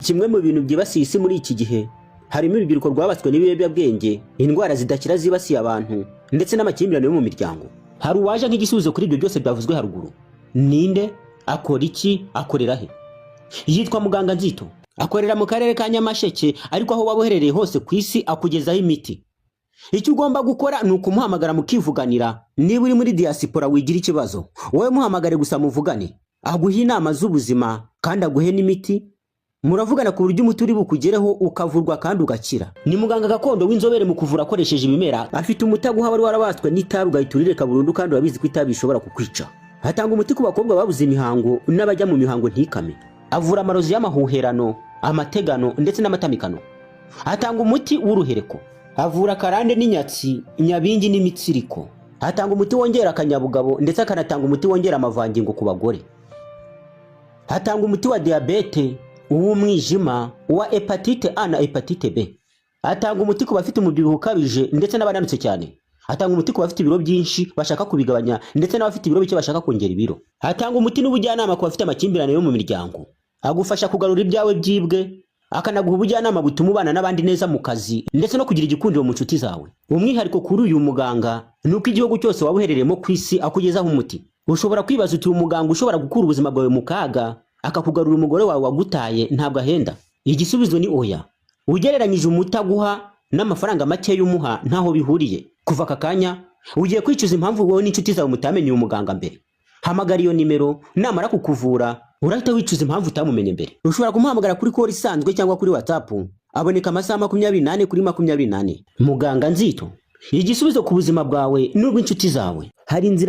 Kimwe mu bintu byibasiye isi muri iki gihe harimo urubyiruko rwabaswe n'ibiyobyabwenge, indwara zidakira zibasiye abantu, ndetse n'amakimbirane yo mu miryango. Hari uwaje nk'igisubizo kuri ibyo byose byavuzwe haruguru. Ninde? Akora iki? Akorera he? Yitwa Muganga Nzito, akorera mu karere ka Nyamasheke, ariko aho waba uherereye hose ku isi akugezaho imiti. Icyo ugomba gukora ni ukumuhamagara mukivuganira. Niba uri muri diaspora, wigira ikibazo, wowe muhamagare gusa muvugane, aguhe inama z'ubuzima kandi aguhe n'imiti. Muravugana ku buryo umuti uri bukugereho, ukavurwa kandi ugakira. Ni muganga gakondo w'inzobere mu kuvura akoresheje ibimera. Afite umuti aguha wari warabaswe n'itabi, ugahita urireka burundu, kandi urabizi ko itabi rishobora kukwica. Atanga umuti ku bakobwa babuze imihango n'abajya mu mihango ntikame. Avura amarozi y'amahuherano, amategano ndetse n'amatamikano. Atanga umuti w'uruhereko. Avura karande n'inyatsi, nyabingi n'imitsiriko. Atanga umuti wongera akanyabugabo, ndetse akanatanga umuti wongera amavangingo ku bagore. Atanga umuti wa diyabete, uw'umwijima, uwa hépatite A na hépatite B. Atanga umuti ku bafite umubyibuho ukabije ndetse n'abananutse cyane. Atanga umuti ku bafite ibiro byinshi bashaka kubigabanya, ndetse n'abafite ibiro bike bashaka kongera ibiro. Atanga umuti n'ubujyanama ku bafite amakimbirane yo mu miryango. Agufasha kugarura ibyawe byibwe, akanaguha ubujyanama butuma ubana n'abandi neza mu kazi, ndetse no kugira igikundiro mu nshuti zawe. Umwihariko kuri uyu muganga ni uko igihugu cyose waba uherereyemo ku isi akugezaho umuti. Ushobora kwibaza uti: "Umuganga ushobora gukura ubuzima bwawe mu kaga, akakugarura umugore wawe wagutaye, ntabwo ahenda?" Igisubizo ni oya. Ugereranyije umuti aguha n'amafaranga make umuha, ntaho bihuriye. Kuva aka kanya ugiye kwicuza impamvu wowe n'inshuti zawe mutamenye uyu muganga mbere. Hamagara iyo nimero, namara kukuvura urahita wicuza impamvu utamumenye mbere. Ushobora kumuhamagara kuri call isanzwe cyangwa kuri WhatsApp. Aboneka amasaha 24/24. Muganga Nzito, igisubizo ku buzima bwawe n'ubw'inshuti zawe. Hari inzira.